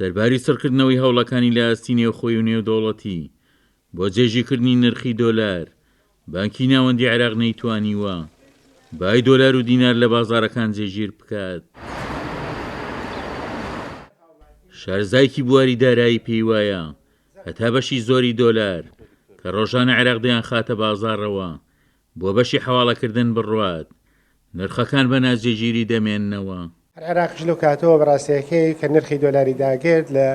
سەرباری چڕکردنەوەی هەوڵەکانی لە ئاستی نێوخۆی و نێودەوڵەتی بۆ جێگیرکردنی نرخی دۆلار، بانکی ناوەندی عێراق نەیتوانیوە بای دۆلار و دینار لە بازاڕەکان جێگیر بکات. شارەزایەکی بواری دارایی پێیوایە، هەتا بەشی زۆری دۆلار کە ڕۆژانە عێراق دەیانخاتە بازاڕەوە بۆ بەشی حەواڵەکردن بڕوات، نرخەکان بە ناجێگیری دەمێننەوە. هەر عێراقیش لەو کاتەوە بە ڕاستیەکەی کە نرخی دۆلاری داگرت لە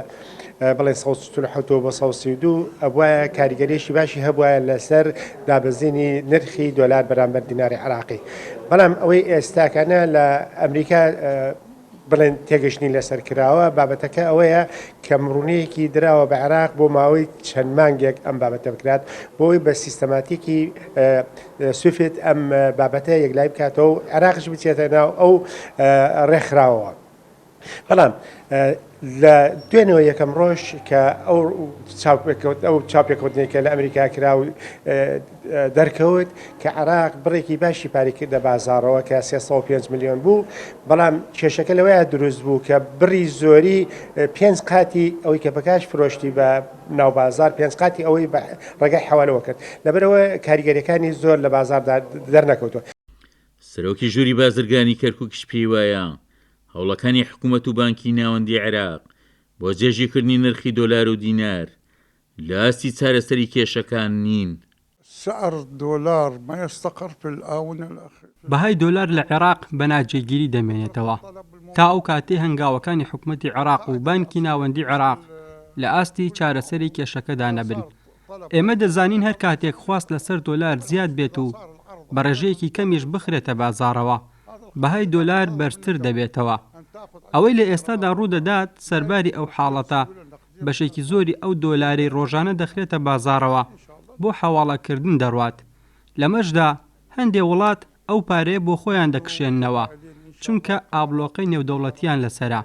بڵێن 147 بۆ 132 ئەبوایە کاریگەریەکی باشی هەبوایە لەسەر دابەزینی نرخی دۆلار بەرامبەر دیناری عێراقی بەڵام ئەوەی ئێستاکانە لە ئەمریکا بڵێن تێگەشتنی لەسەر کراوە، بابەتەکە ئەوەیە کەمڕوونییەکی دراوە بە عێراق بۆ ماوەی چەند مانگێک ئەم بابەتە بکرات بۆ ئەوەی بە سیستەماتیکی سویفت ئەم بابەتە یەکلایی بکاتەوە و عێراقیش بچێتە ناو ئەو ڕێکخراوەوە. بەڵام لە دوێنێوە یەکەم ڕۆژ کە ئەو چاوپێکەوت ئەو چاوپێکەوتنەی کە لە ئەمریکا کرا و دەرکەوت کە عێراق بڕێکی باشی پارەی کردە بازاڕەوە کە 305 ملیۆن بوو، بەڵام کێشەکە لەوەیا دروست بوو کە بڕی زۆری پێنج قاتی ئەوەی کە بە کاش فرۆشتی بە ناو بازاڕ پێنج قاتی ئەوەی بە ڕێگای حەوالەوە کرد، لەبەرئەوە کاریگەریەکانی زۆر لە بازاڕدا دەرنەکەوتووە. سەرۆکی ژووری بازرگانی کەرکوکیش پێیوایە، هەوڵەکانی حکومەت و بانکی ناوەندی عێراق بۆ جێگیرکردنی نرخی دۆلار و دینار لە ئاستی چارەسەری کێشەکان نین. سعر دولار ما يستقر في الآونة الأخيرة. بەهای دۆلار لە عێراق بە ناجێگیری دەمێنێتەوە تا ئەو کاتەی هەنگاوەکانی حکومەتی عێراق و بانکی ناوەندی عێراق لە ئاستی چارەسەری کێشەکەدا نەبن. ئێمە دەزانین هەر کاتێک خواست لەسەر دۆلار زیاد بێت و بە ڕێژەیەکی کەمیش بخرێتە بازاڕەوە، بەهای دۆلار بەرزتر دەبێتەوە. ئەوەی لە ئێستادا ڕوودەدات سەرباری ئەو حاڵەتە، بەشێکی زۆری ئەو دۆلارەی ڕۆژانە دەخرێتە بازاڕەوە بۆ حەواڵەکردن دەڕوات، لەمەشدا هەندێ وڵات ئەو پارەیە بۆ خۆیان دەکشێننەوە، چونکە ئابڵۆقەی نێودەوڵەتیان لەسەرە.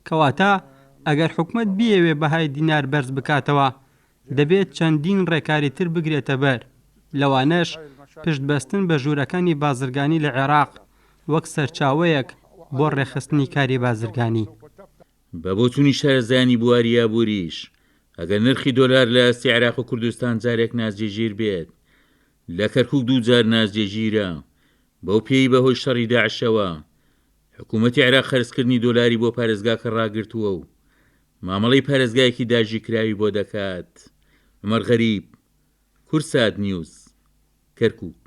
کەواتە ئەگەر حکومەت بیەوێ بەهای دینار بەرز بکاتەوە، دەبێت چەندین ڕێکاری تر بگرێتە بەر، لەوانەش پشتبەستن بە ژوورەکانی بازرگانی لە عێراق وەک سەرچاوەیەک بۆ ڕێکخستنی کاری بازرگانی. بە بۆچوونی شارەزایانی بواری ئابووریش، ئەگەر نرخی دۆلار لە ئاستی عێراق و کوردستان جارێک ناجێگیر بێت، لە کەرکووک دووجار ناجێگیرە، بەو پێیەی بەهۆی شەڕی داعشەوە حکوومەتی عێراق خەرجکردنی دۆلاری بۆ پارێزگاکە ڕاگرتووە و مامەڵەی پارێزگایەکی داگیرکراوی بۆ دەکات. عومەر غەریب، کوردسات نیوز، کەرکووک.